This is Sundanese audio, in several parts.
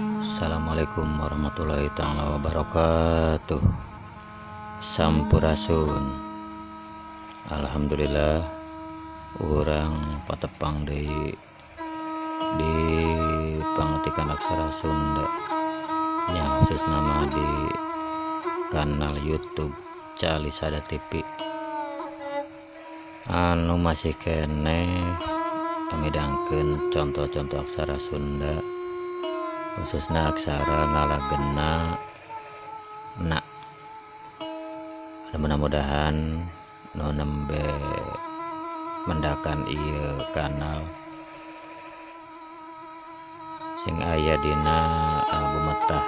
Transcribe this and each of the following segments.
Assalamualaikum warahmatullahi taala wabarakatuh. Sampurasun. Alhamdulillah urang patepang deui di pangatikan aksara Sunda nya, khususna mah di kanal YouTube Calisada TV anu masih keneh pamidangkeun contoh-contoh aksara Sunda, khususnya aksara ngalagena na. Mudah-mudahan nu nembe mendakan ieu kanal sing aya dina bumetah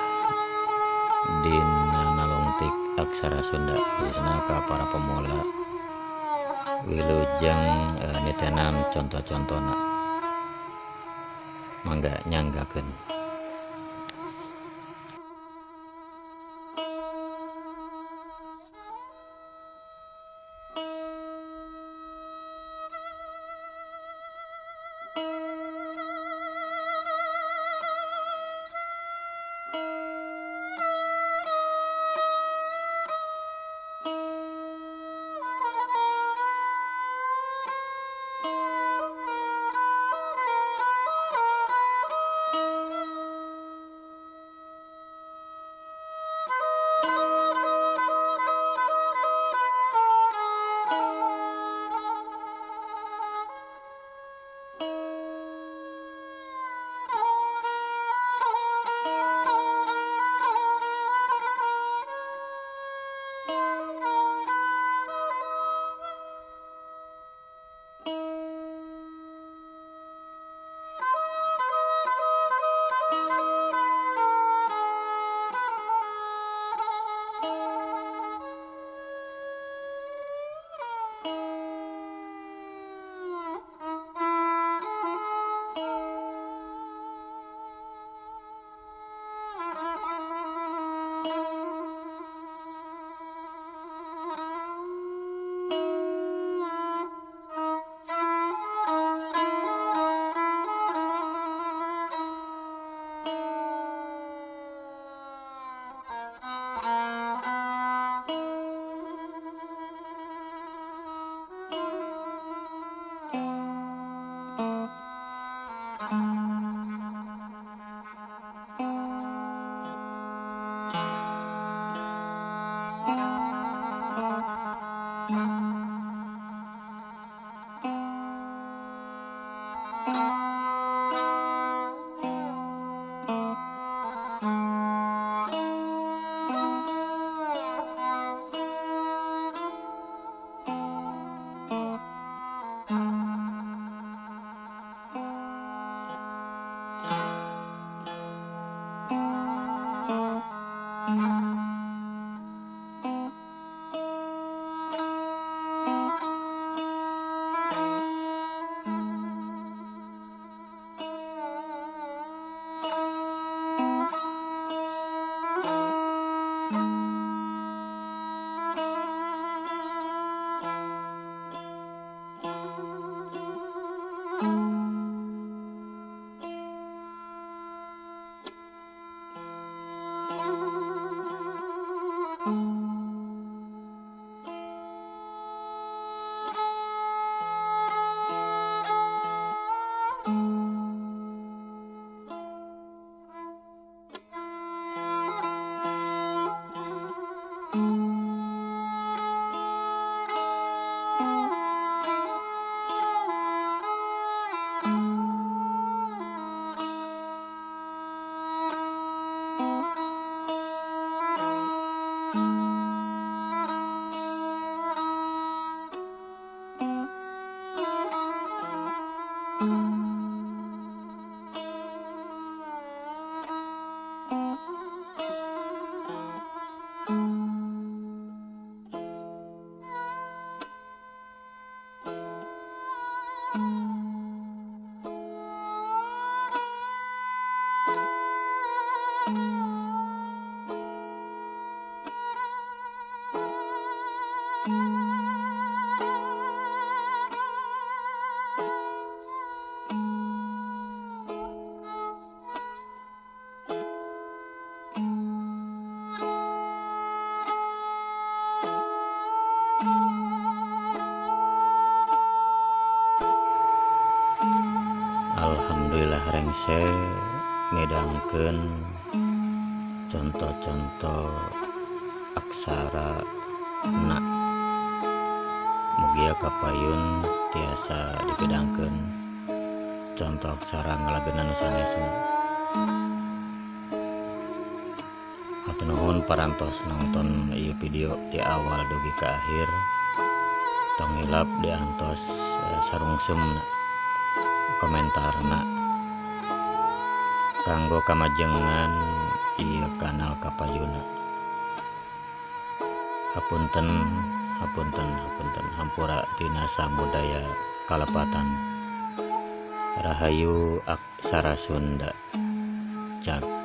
dina nalungtik aksara Sunda, khususnya ka para pemula. Wilujeng nitenan contoh-contona, mangga nyanggakeun. Alhamdulillah rengse medangkeun contoh-contoh aksara na. Mugia kapayun tiasa digedangkeun contoh aksara ngalagenan nu sanesna. Hatur nuhun parantos nonton ieu video di awal dugi ka akhir. Tong hilap diantos sarungsumna komentarna kanggo kamajengan ieu kanal kapayuna. Hapunten hapunten hapunten hampura tina samudaya kalepatan. Rahayu aksara Sunda. Cag.